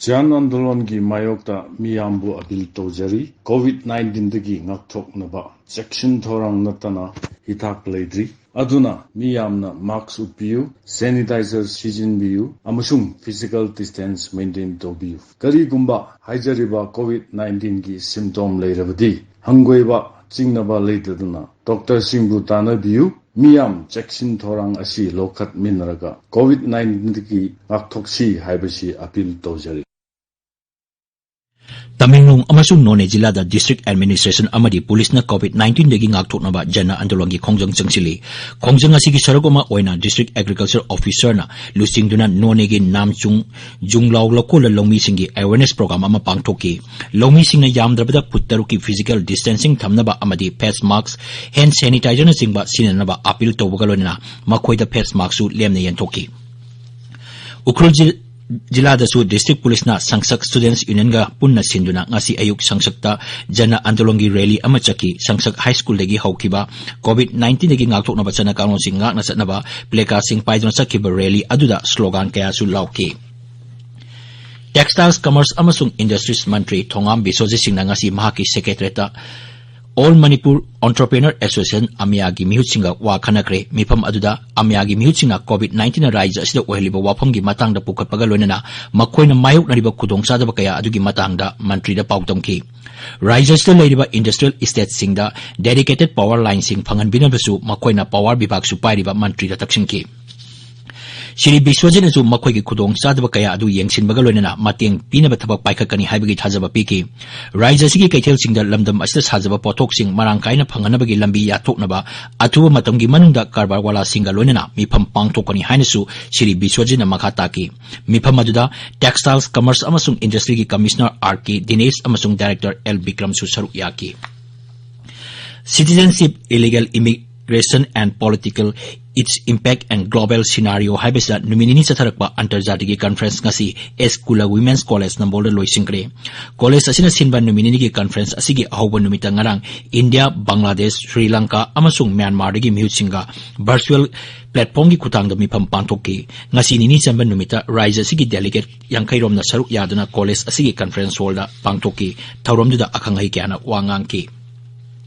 ꯖꯟ ꯑꯟꯗꯣꯂꯟꯒꯤ ꯃꯥꯌꯣꯛꯇ ꯃꯤꯌꯥꯝꯕꯨ ꯑꯥꯄꯤꯜ ꯇꯧꯖꯔꯤ꯫ ꯀꯣꯚꯤꯗ ꯅꯥꯏꯟꯇꯤꯟꯗꯒꯤ ꯉꯥꯛꯊꯣꯛꯅꯕ ꯆꯦꯛꯁꯤꯟ ꯊꯧꯔꯥꯡ ꯅꯠꯇꯅ ꯍꯤꯊꯥꯛ ꯂꯩꯇ꯭ꯔꯤ꯫ ꯑꯗꯨꯅ ꯃꯤꯌꯥꯝꯅ ꯃꯥꯁ꯭ꯛ ꯎꯞꯄꯤꯌꯨ, ꯁꯦꯅꯤꯇꯥꯏꯖꯔ ꯁꯤꯖꯤꯟꯕꯤꯌꯨ ꯑꯃꯁꯨꯡ ꯐꯤꯖꯤꯀꯦꯜ ꯗꯤꯁꯇꯦꯟꯁ ꯃꯦꯟꯇꯦꯟ ꯇꯧꯕꯤꯌꯨ꯫ ꯀꯔꯤꯒꯨꯝꯕ ꯍꯥꯏꯖꯔꯤꯕ ꯀꯣꯚꯤꯗ ꯅꯥꯏꯟꯇꯤꯟꯒꯤ ꯁꯤꯝꯇꯣꯝ ꯂꯩꯔꯕꯗꯤ, ꯍꯪꯒꯣꯏꯕ ꯆꯤꯡꯅꯕ ꯂꯩꯇꯗꯨꯅ ꯗꯣꯛꯇꯔꯁꯤꯡꯕꯨ ꯇꯥꯟꯅꯕꯤꯌꯨ꯫ ꯃꯤꯌꯥꯝ ꯆꯦꯛꯁꯤꯟ ꯊꯧꯔꯥꯡ ꯑꯁꯤ ꯂꯧꯈꯠꯃꯤꯟꯅꯔꯒ ꯀꯣꯚꯤꯗ ꯅꯥꯏꯟꯇꯤꯟꯗꯒꯤ ꯉꯥꯛꯊꯣꯛꯁꯤ ꯍꯥꯏꯕꯁꯤ ꯑꯥꯄꯤꯜ ꯇꯧꯖꯔꯤ꯫ ꯇꯃꯦꯡꯂꯣꯡ ꯑꯃꯁꯨꯡ ꯅꯣꯅꯦ ꯖꯤꯂꯥꯗ ꯗꯤꯁꯇ꯭ꯔꯤꯛ ꯑꯦꯗꯃꯤꯅꯤꯁꯇ꯭ꯔꯦꯁꯟ ꯑꯃꯗꯤ ꯄꯨꯂꯤꯁꯅ ꯀꯣꯚꯤꯗ ꯅꯥꯏꯟꯇꯤꯟꯗꯒꯤ ꯉꯥꯛꯊꯣꯛꯅꯕ ꯖꯟ ꯑꯟꯗꯣꯂꯟꯒꯤ ꯈꯣꯡꯖꯪ ꯆꯪꯁꯤꯜꯂꯤ꯫ ꯈꯣꯡꯖꯪ ꯑꯁꯤꯒꯤ ꯁꯔꯨꯛ ꯑꯃ ꯑꯣꯏꯅ ꯗꯤꯁꯇ꯭ꯔꯤꯛ ꯑꯦꯒ꯭ꯔꯤꯀꯜꯆꯔ ꯑꯣꯐꯤꯁꯔꯅ ꯂꯨꯆꯤꯡꯗꯨꯅ ꯅꯣꯅꯦꯒꯤ ꯅꯥꯝꯆꯨꯡ ꯖꯨꯡꯂꯥꯎ ꯂꯧꯀꯣꯜꯗ ꯂꯧꯃꯤꯁꯤꯡꯒꯤ ꯑꯦꯋꯦꯔꯅꯦꯁ ꯄ꯭ꯔꯣꯒ꯭ꯔꯥꯝ ꯑꯃ ꯄꯥꯡꯊꯣꯛꯈꯤ꯫ ꯂꯧꯃꯤꯁꯤꯡꯅ ꯌꯥꯝꯗ꯭ꯔꯕꯗ ꯐꯨꯠ ꯇꯔꯨꯛꯀꯤ ꯐꯤꯖꯤꯀꯦꯜ ꯗꯤꯁꯇꯦꯟꯁꯤꯡ ꯊꯝꯅꯕ ꯑꯃꯗꯤ ꯐꯦꯁ ꯃꯥꯁ꯭ꯛ, ꯍꯦꯟꯗ ꯁꯦꯅꯤꯇꯥꯏꯖꯔꯅꯆꯤꯡꯕ ꯁꯤꯖꯤꯟꯅꯅꯕ ꯑꯥꯄꯤꯜ ꯇꯧꯕꯒ ꯂꯣꯏꯅꯅ ꯃꯈꯣꯏꯗ ꯐꯦꯁ ꯃꯥꯁ꯭ꯛꯁꯨ ꯂꯦꯝꯅ ꯌꯦꯟꯊꯣꯛꯈꯤ꯫ ꯎꯈ꯭ꯔꯨꯜ ꯖꯤ-, ꯖꯤꯂꯥꯗꯁꯨ ꯗꯤꯁꯇ꯭ꯔꯤꯛ ꯄꯨꯂꯤꯁꯅ ꯁꯪꯁꯛ ꯁ꯭ꯇꯨꯗꯦꯟꯠꯁ ꯌꯨꯅꯤꯌꯟꯒ ꯄꯨꯟꯅ ꯁꯤꯟꯗꯨꯅ ꯉꯁꯤ ꯑꯌꯨꯛ ꯁꯪꯁꯛꯇ ꯖꯟ ꯑꯟꯗꯣꯂꯟꯒꯤ ꯔꯦꯂꯤ ꯑꯃ ꯆꯠꯈꯤ꯫ ꯁꯪꯁꯛ ꯍꯥꯏ ꯁ꯭ꯀꯨꯜꯗꯒꯤ ꯍꯧꯈꯤꯕ ꯀꯣꯚꯤꯗ ꯅꯥꯏꯟꯇꯤꯟꯗꯒꯤ ꯉꯥꯛꯊꯣꯛꯅꯕ ꯆꯠꯅ ꯀꯥꯡꯂꯣꯟꯁꯤꯡ ꯉꯥꯛꯅ ꯆꯠꯅꯕ ꯄ꯭ꯂꯦꯀꯥꯔꯗꯁꯤꯡ ꯄꯥꯏꯗꯨꯅ ꯆꯠꯈꯤꯕ ꯔꯦꯂꯤ ꯑꯗꯨꯗ ꯁ꯭ꯂꯣꯒꯥꯟ ꯀꯌꯥꯁꯨ ꯂꯥꯎꯈꯤ꯫ ꯇꯦꯛꯁꯇꯥꯏꯜꯁ, ꯀꯃꯔꯁ ꯑꯃꯁꯨꯡ ꯏꯟꯗꯁꯇ꯭ꯔꯤꯁ ꯃꯟꯇ꯭ꯔꯤ ꯊꯣꯉꯥꯝ ꯕꯤꯁꯣꯖꯤꯠ ꯁꯤꯡꯅ ꯉꯁꯤ ꯃꯍꯥꯛꯀꯤ ꯁꯦꯀ꯭ꯔꯦꯇꯔꯤꯌꯦꯠꯇ ꯑꯣꯜ ꯃꯅꯤꯄꯨꯔ ꯑꯣꯟꯇꯔꯄ꯭ꯔꯦꯅꯔ ꯑꯦꯁꯣꯁꯤꯌꯦꯁꯟ, ꯑꯃꯤꯌꯥꯒꯤ ꯃꯤꯍꯨꯠꯁꯤꯡꯒ ꯋꯥ ꯈꯟꯅꯈ꯭ꯔꯦ꯫ ꯃꯤꯐꯝ ꯑꯗꯨꯗ ꯑꯃꯤꯌꯥꯒꯤ ꯃꯤꯍꯨꯠꯁꯤꯡꯅ ꯀꯣꯚꯤꯗ ꯅꯥꯏꯟꯇꯤꯟꯅ ꯔꯥꯖ꯭ꯌ ꯑꯁꯤꯗ ꯑꯣꯏꯍꯜꯂꯤꯕ ꯋꯥꯐꯝꯒꯤ ꯃꯇꯥꯡꯗ ꯄꯨꯈꯠꯄꯒ ꯂꯣꯏꯅꯅ ꯃꯈꯣꯏꯅ ꯃꯥꯌꯣꯛꯅꯔꯤꯕ ꯈꯨꯗꯣꯡꯆꯥꯗꯕ ꯀꯌꯥ ꯑꯗꯨꯒꯤ ꯃꯇꯥꯡꯗ ꯃꯟꯇ꯭ꯔꯤꯗ ꯄꯥꯎꯗꯝꯈꯤ꯫ ꯔꯥꯖ꯭ꯌ ꯑꯁꯤꯗ ꯂꯩꯔꯤꯕ ꯏꯟꯗꯁꯇ꯭ꯔꯤꯌꯦꯜ ꯏꯁꯇꯦꯠꯁꯤꯡꯗ ꯗꯦꯗꯤꯀꯦꯇꯦꯗ ꯄꯥꯋꯔ ꯂꯥꯏꯟꯁꯤꯡ ꯐꯪꯍꯟꯕꯤꯅꯕꯁꯨ ꯃꯈꯣꯏꯅ ꯄꯥꯋꯔ ꯕꯤꯚꯥꯒꯁꯨ ꯄꯥꯏꯔꯤꯕ ꯃꯟꯇ꯭ꯔꯤꯗ ꯇꯛꯁꯤꯟꯈꯤ꯫ ꯁ꯭ꯔꯤ ꯕꯤꯁ꯭ꯋꯖꯤꯠꯅꯁꯨ ꯃꯈꯣꯏꯒꯤ ꯈꯨꯗꯣꯡꯆꯥꯗꯕ ꯀꯌꯥ ꯑꯗꯨ ꯌꯦꯡꯁꯤꯟꯕꯒ ꯂꯣꯏꯅꯅ ꯃꯇꯦꯡ ꯄꯤꯅꯕ ꯊꯕꯛ ꯄꯥꯏꯈꯠꯀꯅꯤ ꯍꯥꯏꯕꯒꯤ ꯊꯥꯖꯕ ꯄꯤꯈꯤ꯫ ꯔꯥꯖ꯭ꯌ ꯑꯁꯤꯒꯤ ꯀꯩꯊꯦꯜꯁꯤꯡꯗ ꯂꯝꯗꯝ ꯑꯁꯤꯗ ꯁꯥꯖꯕ ꯄꯣꯠꯊꯣꯛꯁꯤꯡ ꯃꯔꯥꯡ ꯀꯥꯏꯅ ꯐꯪꯍꯟꯅꯕꯒꯤ ꯂꯝꯕꯤ ꯌꯥꯊꯣꯛꯅꯕ ꯑꯊꯨꯕ ꯃꯇꯝꯒꯤ ꯃꯅꯨꯡꯗ ꯀꯔꯕꯥꯔ ꯋꯥꯂꯥꯁꯤꯡꯒ ꯂꯣꯏꯅꯅ ꯃꯤꯐꯝ ꯄꯥꯡꯊꯣꯛꯀꯅꯤ ꯍꯥꯏꯅꯁꯨ ꯁ꯭ꯔꯤ ꯕꯤꯁ꯭ꯋꯖꯤꯠꯅ ꯃꯈꯥ ꯇꯥꯈꯤ꯫ ꯃꯤꯐꯝ ꯑꯗꯨꯗ Textiles, Commerce ꯑꯃꯁꯨꯡ Industryꯒꯤ Commissioner R K Dinesh ꯑꯃꯁꯨꯡ Director L ꯕꯤꯀ꯭ꯔꯝꯁꯨ ꯁꯔꯨꯛ ꯌꯥꯈꯤ꯫ Citizenship, Illegal Immigration and Political, Its Impact and Global Scenario ꯍꯥꯏꯕꯁꯤꯗ ꯅꯨꯃꯤꯠ ꯅꯤꯅꯤ ꯆꯠꯊꯔꯛꯄ ꯑꯟꯇꯔꯖꯥꯇꯤꯒꯤ conference ꯉꯁꯤ ꯑꯦꯁ ꯀꯨꯂ Women's College ꯅꯝꯕꯣꯜꯗ ꯂꯣꯏꯁꯤꯟꯈ꯭ꯔꯦ꯫ College ꯑꯁꯤꯅ ꯁꯤꯟꯕ ꯅꯨꯃꯤꯠ ꯅꯤꯅꯤꯒꯤ conference ꯑꯁꯤꯒꯤ ꯑꯍꯧꯕ ꯅꯨꯃꯤꯠꯇ ꯉꯔꯥꯡ ꯏꯟꯗꯤꯌꯥ, ꯕꯪꯒ꯭ꯂꯥꯗꯦꯁ, ꯁ꯭ꯔꯤ ꯂꯪꯀꯥ ꯑꯃꯁꯨꯡ ꯃ꯭ꯌꯥꯟꯃꯥꯔꯗꯒꯤ ꯃꯤꯍꯨꯠꯁꯤꯡꯒ virtual platformꯒꯤ ꯈꯨꯠꯊꯥꯡꯗ ꯃꯤꯐꯝ ꯄꯥꯡꯊꯣꯛꯈꯤ꯫ ꯉꯁꯤ ꯅꯤꯅꯤ ꯆꯟꯕ ꯅꯨꯃꯤꯠꯇ ꯔꯥꯖ꯭ꯌ ꯑꯁꯤꯒꯤ delegate ꯌꯥꯡꯈꯩ ꯔꯣꯝꯅ ꯁꯔꯨꯛ ꯌꯥꯗꯨꯅ college ꯑꯁꯤꯒꯤ conference hallꯗ ꯄꯥꯡꯊꯣꯛꯈꯤ꯫ ꯊꯧꯔꯝꯗꯨꯗ ꯑꯈꯪ ꯑꯍꯩ ꯀꯌꯥꯅ ꯋꯥ ꯉꯥꯡꯈꯤ꯫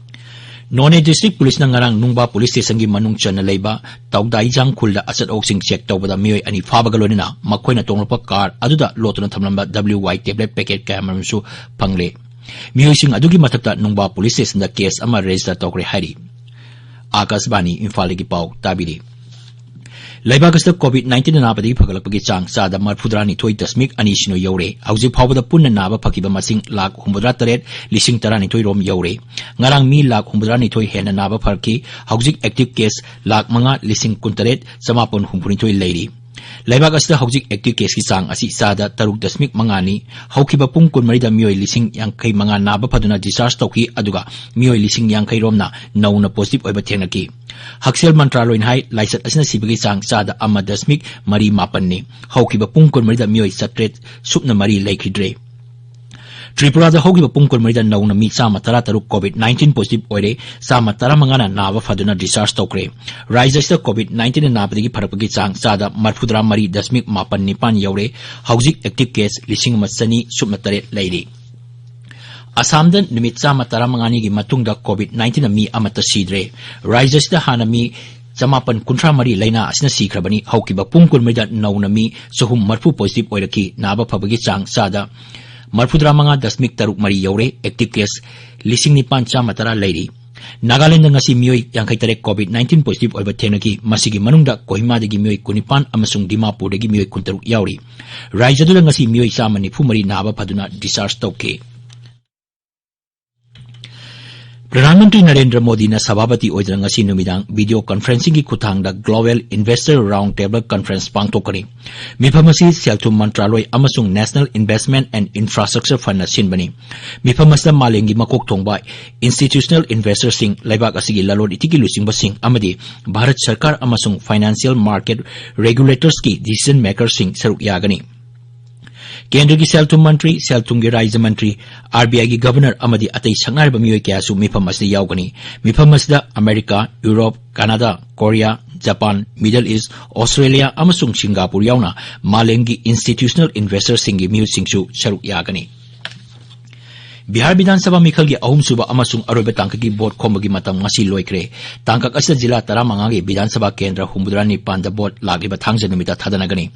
ꯅꯣꯅꯦ district policeꯅ ꯉꯔꯥꯡ ꯅꯨꯡꯕꯥ police stationꯒꯤ ꯃꯅꯨꯡ ꯆꯟꯅ ꯂꯩꯕ ꯇꯧꯗꯥꯏꯖꯥꯡ ꯈꯨꯜꯗ ꯑꯆꯠ ꯑꯋꯣꯛꯁꯤꯡ check ꯇꯧꯕꯗ ꯃꯤꯑꯣꯏ ꯑꯅꯤ ꯐꯥꯕꯒ ꯂꯣꯏꯅꯅ ꯃꯈꯣꯏꯅ ꯇꯣꯡꯂꯛꯄ car ꯑꯗꯨꯗ ꯂꯣꯠꯇꯨꯅ ꯊꯝꯂꯝꯕ W Y tablet packet ꯀꯌꯥꯃꯔꯨꯝꯁꯨ ꯐꯪꯂꯦ꯫ ꯃꯤꯑꯣꯏꯁꯤꯡ ꯑꯗꯨꯒꯤ ꯃꯊꯛꯇ ꯅꯨꯡꯕꯥ police stationꯗ case ꯑꯃ register ꯇꯧꯈ꯭ꯔꯦ ꯍꯥꯏꯔꯤ꯫ ꯑꯥꯀꯥꯁꯕꯥꯅꯤ ꯏꯝꯐꯥꯜꯗꯒꯤ ꯄꯥꯎ ꯇꯥꯕꯤꯔꯤ꯫ ꯂꯩꯕꯥꯛ ꯑꯁꯤꯗ COVID nineteen ꯑꯅꯥꯕꯗꯒꯤ ꯐꯒꯠꯂꯛꯄꯒꯤ ꯆꯥꯡ ꯆꯥꯗ ꯃꯔꯤꯐꯨꯇꯔꯥꯅꯤꯊꯣꯏ ꯗꯁꯃꯤꯛ ꯑꯅꯤ ꯁꯤꯅꯣ ꯌꯧꯔꯦ꯫ ꯍꯧꯖꯤꯛ ꯐꯥꯎꯕꯗ ꯄꯨꯟꯅ ꯅꯥꯕ ꯐꯈꯤꯕ ꯃꯁꯤꯡ ꯂꯥꯈ ꯍꯨꯝꯐꯨꯇꯔꯥ ꯇꯔꯦꯠ ꯂꯤꯁꯤꯡ ꯇꯔꯥꯅꯤꯊꯣꯏ ꯔꯣꯝ ꯌꯧꯔꯦ꯫ ꯉꯔꯥꯡ ꯃꯤ ꯂꯥꯈ ꯍꯨꯝꯐꯨꯇꯔꯥꯅꯤꯊꯣꯏ ꯍꯦꯟꯅ ꯅꯥꯕ ꯐꯔꯛꯈꯤ꯫ ꯍꯧꯖꯤꯛ active case ꯂꯥꯈ ꯃꯉꯥ ꯂꯤꯁꯤꯡ ꯀꯨꯟꯇꯔꯦꯠ ꯆꯃꯥꯄꯟ ꯍꯨꯝꯐꯨꯅꯤꯊꯣꯏ ꯂꯩꯔꯤ꯫ ꯂꯩꯕꯥꯛ ꯑꯁꯤꯗ ꯍꯧꯖꯤꯛ active caseꯀꯤ ꯆꯥꯡ ꯑꯁꯤ ꯆꯥꯗ ꯇꯔꯨꯛ ꯗꯁꯃꯤꯛ ꯃꯉꯥꯅꯤ꯫ ꯍꯧꯈꯤꯕ ꯄꯨꯡ ꯀꯨꯟꯃꯔꯤꯗ ꯃꯤꯑꯣꯏ ꯂꯤꯁꯤꯡ ꯌꯥꯡꯈꯩ ꯃꯉꯥ ꯅꯥꯕ ꯐꯗꯨꯅ discharge ꯇꯧꯈꯤ, ꯑꯗꯨꯒ ꯃꯤꯑꯣꯏ ꯂꯤꯁꯤꯡ ꯌꯥꯡꯈꯩ ꯔꯣꯝꯅ ꯅꯧꯅ positive ꯑꯣꯏꯕ ꯊꯦꯡꯅꯈꯤ꯫ ꯍꯛꯁꯦꯜ ꯃꯟꯇ꯭ꯔꯥꯂꯣꯏꯅ ꯍꯥꯏ, ꯂꯥꯏꯆꯠ ꯑꯁꯤꯅ ꯁꯤꯕꯒꯤ ꯆꯥꯡ ꯆꯥꯗ ꯑꯃ ꯗꯁꯃꯤꯛ ꯃꯔꯤ ꯃꯥꯄꯟꯅꯤ꯫ ꯍꯧꯈꯤꯕ ꯄꯨꯡ ꯀꯨꯟꯃꯔꯤꯗ ꯃꯤꯑꯣꯏ ꯆꯥꯇ꯭ꯔꯦꯠ ꯁꯨꯞꯅ ꯃꯔꯤ ꯂꯩꯈꯤꯗ꯭ꯔꯦ꯫ ꯇ꯭ꯔꯤꯄꯨꯔꯥꯗ ꯍꯧꯈꯤꯕ ꯄꯨꯡ ꯀꯨꯟꯃꯔꯤꯗ ꯅꯧꯅ ꯃꯤ ꯆꯥꯝꯃ ꯇꯔꯥ ꯇꯔꯨꯛ COVID nineteen positive ꯑꯣꯏꯔꯦ, ꯆꯥꯝꯃ ꯇꯔꯥ ꯃꯉꯥꯅ ꯅꯥꯕ ꯐꯗꯨꯅ discharge ꯇꯧꯈ꯭ꯔꯦ꯫ ꯔꯥꯖ꯭ꯌ ꯑꯁꯤꯗ COVID nineteen ꯅꯥꯕꯗꯒꯤ ꯐꯔꯛꯄꯒꯤ ꯆꯥꯡ ꯆꯥꯗ ꯃꯔꯤꯐꯨꯇꯔꯥ ꯃꯔꯤ ꯗꯁꯃꯤꯛ ꯃꯥꯄꯟ ꯅꯤꯄꯥꯟ ꯌꯧꯔꯦ꯫ ꯍꯧꯖꯤꯛ active case ꯂꯤꯁꯤꯡ ꯑꯃ ꯆꯅꯤ ꯁꯨꯞꯅ ꯇꯔꯦꯠ ꯂꯩꯔꯤ꯫ ꯑꯁꯥꯝꯗ ꯅꯨꯃꯤꯠ ꯆꯥꯝꯃ ꯇꯔꯥꯃꯉꯥꯅꯤꯒꯤ ꯃꯇꯨꯡꯗ COVID nineteen ꯃꯤ ꯑꯃꯠꯇ ꯁꯤꯗ꯭ꯔꯦ꯫ ꯔꯥꯖ꯭ꯌ ꯑꯁꯤꯗ ꯍꯥꯟꯅ ꯃꯤ ꯆꯃꯥꯄꯟ ꯀꯨꯟꯊ꯭ꯔꯥ ꯃꯔꯤ ꯂꯩꯅꯥ ꯑꯁꯤꯅ ꯁꯤꯈ꯭ꯔꯕꯅꯤ꯫ ꯍꯧꯈꯤꯕ ꯄꯨꯡ ꯀꯨꯟꯃꯔꯤꯗ ꯅꯧꯅ ꯃꯤ ꯆꯍꯨꯝ ꯃꯔꯤꯐꯨ positive ꯑꯣꯏꯔꯛꯈꯤ꯫ ꯅꯥꯕ ꯐꯕꯒꯤ ꯆꯥꯡ ꯆꯥꯗ ꯃꯔꯤꯐꯨꯇꯔꯥ ꯃꯉꯥ ꯗꯁꯃꯤꯛ ꯇꯔꯨꯛ ꯃꯔꯤ ꯌꯧꯔꯦ꯫ Active case ꯂꯤꯁꯤꯡ ꯅꯤꯄꯥꯟ ꯆꯥꯝꯃ ꯇꯔꯥ ꯂꯩꯔꯤ꯫ ꯅꯥꯒꯥꯂꯦꯟꯗ ꯉꯁꯤ ꯃꯤꯑꯣꯏ ꯌꯥꯡꯈꯩ ꯇꯔꯦꯠ COVID nineteen positive ꯑꯣꯏꯕ ꯊꯦꯡꯅꯈꯤ꯫ ꯃꯁꯤꯒꯤ ꯃꯅꯨꯡꯗ ꯀꯣꯍꯤꯃꯥꯗꯒꯤ ꯃꯤꯑꯣꯏ ꯀꯨꯟꯅꯤꯄꯥꯟ ꯑꯃꯁꯨꯡ ꯗꯤꯃꯥꯄꯨꯔꯗꯒꯤ ꯃꯤꯑꯣꯏ ꯀꯨꯟꯇꯔꯨꯛ ꯌꯥꯎꯔꯤ꯫ ꯔꯥꯖ꯭ꯌꯗꯨꯗ ꯉꯁꯤ ꯃꯤꯑꯣꯏ ꯆꯥꯝꯃ ꯅꯤꯐꯨ ꯃꯔꯤ ꯅꯥꯕ ꯐꯗꯨꯅ discharge ꯇꯧꯈꯤ꯫ ꯄ꯭ꯔꯙꯥꯟ ꯃꯟꯇ꯭ꯔꯤ ꯅꯔꯦꯟꯗ꯭ꯔ ꯃꯣꯗꯤꯅ ꯁꯚꯥꯄꯇꯤ ꯑꯣꯏꯗꯨꯅ ꯉꯁꯤ ꯅꯨꯃꯤꯗꯥꯡ video conferencingꯒꯤ ꯈꯨꯠꯊꯥꯡꯗ Global Investor Round Table Conference ꯄꯥꯡꯊꯣꯛꯀꯅꯤ꯫ ꯃꯤꯐꯝ ꯑꯁꯤ ꯁꯦꯜ-ꯊꯨꯝ ꯃꯟꯇ꯭ꯔꯥꯂꯣꯏ ꯑꯃꯁꯨꯡ National Investment and Infrastructure Fundꯅ ꯁꯤꯟꯕꯅꯤ꯫ ꯃꯤꯐꯝ ꯑꯁꯤꯗ ꯃꯥꯂꯦꯝꯒꯤ ꯃꯀꯣꯛ ꯊꯣꯡꯕ institutional investorꯁꯤꯡ, ꯂꯩꯕꯥꯛ ꯑꯁꯤꯒꯤ ꯂꯂꯣꯟ ꯏꯇꯤꯛꯀꯤ ꯂꯨꯆꯤꯡꯕꯁꯤꯡ ꯑꯃꯗꯤ ꯚꯥꯔꯠ ꯁꯔꯀꯥꯔ ꯑꯃꯁꯨꯡ financial market regulatorsꯀꯤ decision makerꯁꯤꯡ ꯁꯔꯨꯛ ꯌꯥꯒꯅꯤ꯫ ꯀꯦꯟꯗ꯭ꯔꯒꯤ ꯁꯦꯜ-ꯊꯨꯝ ꯃꯟꯇ꯭ꯔꯤ, ꯁꯦꯜ-ꯊꯨꯝꯒꯤ ꯔꯥꯖ꯭ꯌ ꯃꯟꯇ꯭ꯔꯤ, RBIꯒꯤ governor ꯑꯃꯗꯤ ꯑꯇꯩ ꯁꯛꯅꯥꯏꯔꯕ ꯃꯤꯑꯣꯏ ꯀꯌꯥꯁꯨ ꯃꯤꯐꯝ ꯑꯁꯤꯗ ꯌꯥꯎꯒꯅꯤ꯫ ꯃꯤꯐꯝ ꯑꯁꯤꯗ America, Europe, Canada, Korea, Japan, Middle East, Australia ꯑꯃꯁꯨꯡ ꯁꯤꯡꯒꯥꯄꯨꯔ ꯌꯥꯎꯅ ꯃꯥꯂꯦꯝꯒꯤ institutional investorꯁꯤꯡꯒꯤ ꯃꯤꯍꯨꯠꯁꯤꯡꯁꯨ ꯁꯔꯨꯛ ꯌꯥꯒꯅꯤ꯫ ꯕꯤꯍꯥꯔ ꯕꯤꯙꯥꯟ ꯁꯚꯥ ꯃꯤꯈꯜꯒꯤ ꯑꯍꯨꯝꯁꯨꯕ ꯑꯃꯁꯨꯡ ꯑꯔꯣꯏꯕ ꯇꯥꯡꯀꯛꯀꯤ ꯚꯣꯠ ꯈꯣꯝꯕꯒꯤ ꯃꯇꯝ ꯉꯁꯤ ꯂꯣꯏꯈ꯭ꯔꯦ꯫ ꯇꯥꯡꯀꯛ ꯑꯁꯤꯗ ꯖꯤꯂꯥ ꯇꯔꯥꯃꯉꯥꯒꯤ ꯕꯤꯙꯥꯟ ꯁꯚꯥ ꯀꯦꯟꯗ꯭ꯔ ꯍꯨꯝꯐꯨꯇꯔꯥ ꯅꯤꯄꯥꯟꯗ ꯚꯣꯠ ꯂꯥꯛꯂꯤꯕ ꯊꯥꯡꯖ ꯅꯨꯃꯤꯠꯇ ꯊꯥꯗꯅꯒꯅꯤ꯫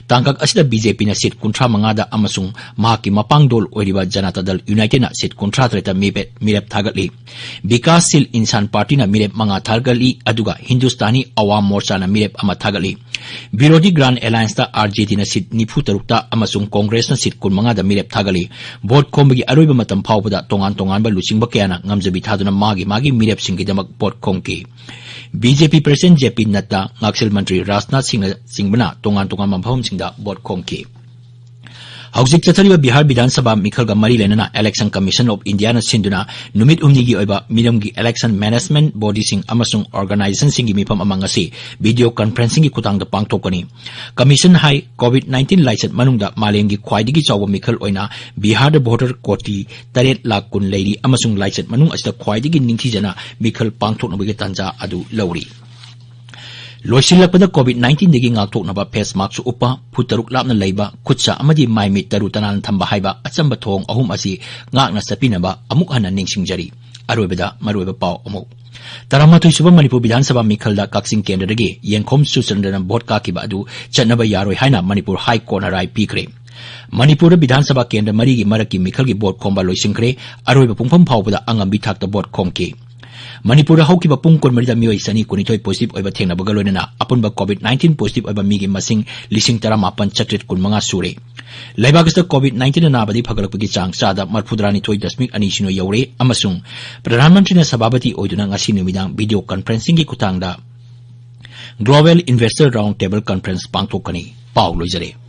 ꯇꯥꯡꯀꯛ ꯑꯁꯤꯗ BJPꯅ seat ꯀꯨꯟꯊ꯭ꯔꯥ ꯃꯉꯥꯗ ꯑꯃꯁꯨꯡ ꯃꯍꯥꯛꯀꯤ ꯃꯄꯥꯡꯗꯣꯜ ꯑꯣꯏꯔꯤꯕ ꯖꯅꯇꯥ ꯗꯜ ꯌꯨꯅꯥꯏꯇꯦꯗꯅ seat ꯀꯨꯟꯊ꯭ꯔꯥ ꯇꯔꯦꯠꯇ ꯃꯤꯔꯦꯞ, ꯃꯤꯔꯦꯞ ꯊꯥꯒꯠꯂꯤ꯫ ꯕꯤꯀꯥꯁ ꯁꯤꯜ ꯏꯟꯁꯥꯟ ꯄꯥꯔꯇꯤꯅ ꯃꯤꯔꯦꯞ ꯃꯉꯥ ꯊꯥꯒꯠꯂꯤ, ꯑꯗꯨꯒ ꯍꯤꯟꯗꯨꯁꯇꯥꯅꯤ ꯑꯋꯥꯝ ꯃꯣꯔꯆꯥꯅ ꯃꯤꯔꯦꯞ ꯑꯃ ꯊꯥꯒꯠꯂꯤ꯫ ꯕꯤꯔꯣꯙꯤ ꯒ꯭ꯔꯥꯟ ꯑꯦꯂꯥꯌꯟꯁꯇ RJDꯅ seat ꯅꯤꯐꯨ ꯇꯔꯨꯛꯇ ꯑꯃꯁꯨꯡ ꯀꯣꯡꯒ꯭ꯔꯦꯁꯅ seat ꯀꯨꯟ ꯃꯉꯥꯗ ꯃꯤꯔꯦꯞ ꯊꯥꯒꯠꯂꯤ꯫ ꯚꯣꯠ ꯈꯣꯝꯕꯒꯤ ꯑꯔꯣꯏꯕ ꯃꯇꯝ ꯐꯥꯎꯕꯗ ꯇꯣꯉꯥꯟ ꯇꯣꯉꯥꯟꯕ ꯂꯨꯆꯤꯡꯕ ꯀꯌꯥꯅ ꯉꯝꯖꯕꯤ ꯊꯥꯗꯨꯅ ꯃꯥꯒꯤ ꯃꯥꯒꯤ ꯃꯤꯔꯦꯞꯁꯤꯡꯒꯤꯗꯃꯛ ꯚꯣꯠ ꯈꯣꯝꯈꯤ꯫ BJP president JP ꯅꯠꯇꯥ, ꯉꯥꯛꯁꯦꯜ ꯃꯟꯇ꯭ꯔꯤ ꯔꯥꯖꯅꯥꯊ ꯁꯤꯡꯅꯆꯤꯡꯕꯅ ꯇꯣꯉꯥꯟ ꯇꯣꯉꯥꯟꯕ ꯃꯐꯝꯁꯤꯡꯗ ꯚꯣꯠ ꯈꯣꯝꯈꯤ꯫ ꯍꯧꯖꯤꯛ ꯆꯠꯊꯔꯤꯕ ꯕꯤꯍꯥꯔ ꯕꯤꯙꯥꯟ ꯁꯚꯥ ꯃꯤꯈꯜꯒ ꯃꯔꯤ ꯂꯩꯅꯅ Election Commission of Indiaꯅ ꯁꯤꯟꯗꯨꯅ ꯅꯨꯃꯤꯠ ꯍꯨꯝꯅꯤꯒꯤ ꯑꯣꯏꯕ ꯃꯤꯔꯝꯒꯤ election management bodyꯁꯤꯡ ꯑꯃꯁꯨꯡ organizationꯁꯤꯡꯒꯤ ꯃꯤꯐꯝ ꯑꯃ ꯉꯁꯤ video conferencingꯒꯤ ꯈꯨꯠꯊꯥꯡꯗ ꯄꯥꯡꯊꯣꯛꯀꯅꯤ꯫ Commission ꯍꯥꯏ, COVID nineteen ꯂꯥꯏꯆꯠ ꯃꯅꯨꯡꯗ ꯃꯥꯂꯦꯝꯒꯤ ꯈ꯭ꯋꯥꯏꯗꯒꯤ ꯆꯥꯎꯕ ꯃꯤꯈꯜ ꯑꯣꯏꯅ ꯕꯤꯍꯥꯔꯗ voter ꯀꯣꯇꯤ ꯇꯔꯦꯠ ꯂꯥꯈ ꯀꯨꯟ ꯂꯩꯔꯤ ꯑꯃꯁꯨꯡ ꯂꯥꯏꯆꯠ ꯃꯅꯨꯡ ꯑꯁꯤꯗ ꯈ꯭ꯋꯥꯏꯗꯒꯤ ꯅꯤꯡꯊꯤꯖꯅ ꯃꯤꯈꯜ ꯄꯥꯡꯊꯣꯛꯅꯕꯒꯤ ꯇꯥꯟꯖꯥ ꯑꯗꯨ ꯂꯧꯔꯤ꯫ ꯂꯣꯏꯁꯤꯜꯂꯛꯄꯗ, COVID nineteenꯗꯒꯤ ꯉꯥꯛꯊꯣꯛꯅꯕ face maskꯁꯨ ꯎꯞꯄ, ꯐꯨꯠ ꯇꯔꯨꯛ ꯂꯥꯞꯅ ꯂꯩꯕ, ꯈꯨꯠꯁꯥ ꯑꯃꯗꯤ ꯃꯥꯏ ꯃꯤꯠ ꯇꯔꯨ ꯇꯅꯥꯟꯅ ꯊꯝꯕ ꯍꯥꯏꯕ ꯑꯆꯝꯕ ꯊꯧꯑꯣꯡ ꯑꯍꯨꯝ ꯑꯁꯤ ꯉꯥꯛꯅ ꯆꯠꯄꯤꯅꯕ ꯑꯃꯨꯛ ꯍꯟꯅ ꯅꯤꯡꯁꯤꯡꯖꯔꯤ꯫ ꯑꯔꯣꯏꯕꯗ ꯃꯔꯨꯑꯣꯏꯕ ꯄꯥꯎ ꯑꯃꯨꯛ꯫ ꯇꯔꯥꯃꯥꯊꯣꯏ ꯁꯨꯕ ꯃꯅꯤꯄꯨꯔ ꯕꯤꯙꯥꯟ ꯁꯚꯥ ꯃꯤꯈꯜꯗ ꯀꯛꯆꯤꯡ ꯀꯦꯟꯗ꯭ꯔꯗꯒꯤ ꯌꯦꯡꯈꯣꯝ ꯁꯨꯔꯆꯟꯗ꯭ꯔꯅ ꯚꯣꯠ ꯀꯥꯈꯤꯕ ꯑꯗꯨ ꯆꯠꯅꯕ ꯌꯥꯔꯣꯏ ꯍꯥꯏꯅ ꯃꯅꯤꯄꯨꯔ ꯍꯥꯏ ꯀꯣꯔꯠꯅ ꯔꯥꯏ ꯄꯤꯈ꯭ꯔꯦ꯫ ꯃꯅꯤꯄꯨꯔꯗ ꯕꯤꯙꯥꯟ ꯁꯚꯥ ꯀꯦꯟꯗ꯭ꯔ ꯃꯔꯤꯒꯤ ꯃꯔꯛꯀꯤ ꯃꯤꯈꯜꯒꯤ ꯚꯣꯠ ꯈꯣꯝꯕ ꯂꯣꯏꯁꯤꯟꯈ꯭ꯔꯦ꯫ ꯑꯔꯣꯏꯕ ꯄꯨꯡꯐꯝ ꯐꯥꯎꯕꯗ ꯑꯉꯝꯕꯤ ꯊꯥꯛꯇ ꯚꯣꯠ ꯈꯣꯝꯈꯤ꯫ ꯃꯅꯤꯄꯨꯔꯗ ꯍꯧꯈꯤꯕ ꯄꯨꯡ ꯀꯨꯟꯃꯔꯤꯗ ꯃꯤꯑꯣꯏ ꯆꯅꯤ ꯀꯨꯟꯅꯤꯊꯣꯏ positive ꯑꯣꯏꯕ ꯊꯦꯡꯅꯕꯒ ꯂꯣꯏꯅꯅ ꯑꯄꯨꯟꯕ COVID nineteen positive ꯑꯣꯏꯕ ꯃꯤꯒꯤ ꯃꯁꯤꯡ ꯂꯤꯁꯤꯡ ꯇꯔꯥꯃꯥꯄꯟ ꯆꯥꯇ꯭ꯔꯦꯠ ꯀꯨꯟꯃꯉꯥ ꯁꯨꯔꯦ꯫ ꯂꯩꯕꯥꯛ ꯑꯁꯤꯗ COVID nineteen ꯅꯥꯕꯗꯒꯤ ꯐꯒꯠꯂꯛꯄꯒꯤ ꯆꯥꯡ ꯆꯥꯗ ꯃꯔꯤꯐꯨꯇꯔꯥ ꯅꯤꯊꯣꯏ ꯗꯁꯃꯤꯛ ꯑꯅꯤ ꯁꯤꯅꯣ ꯌꯧꯔꯦ ꯑꯃꯁꯨꯡ ꯄ꯭ꯔꯙꯥꯟ ꯃꯟꯇ꯭ꯔꯤꯅ ꯁꯚꯥꯄꯇꯤ ꯑꯣꯏꯗꯨꯅ ꯉꯁꯤ ꯅꯨꯃꯤꯗꯥꯡ video conferencingꯒꯤ ꯈꯨꯠꯊꯥꯡꯗ Global Investor Round Table Conference ꯄꯥꯡꯊꯣꯛꯀꯅꯤ꯫ ꯄꯥꯎ ꯂꯣꯏꯖꯔꯦ꯫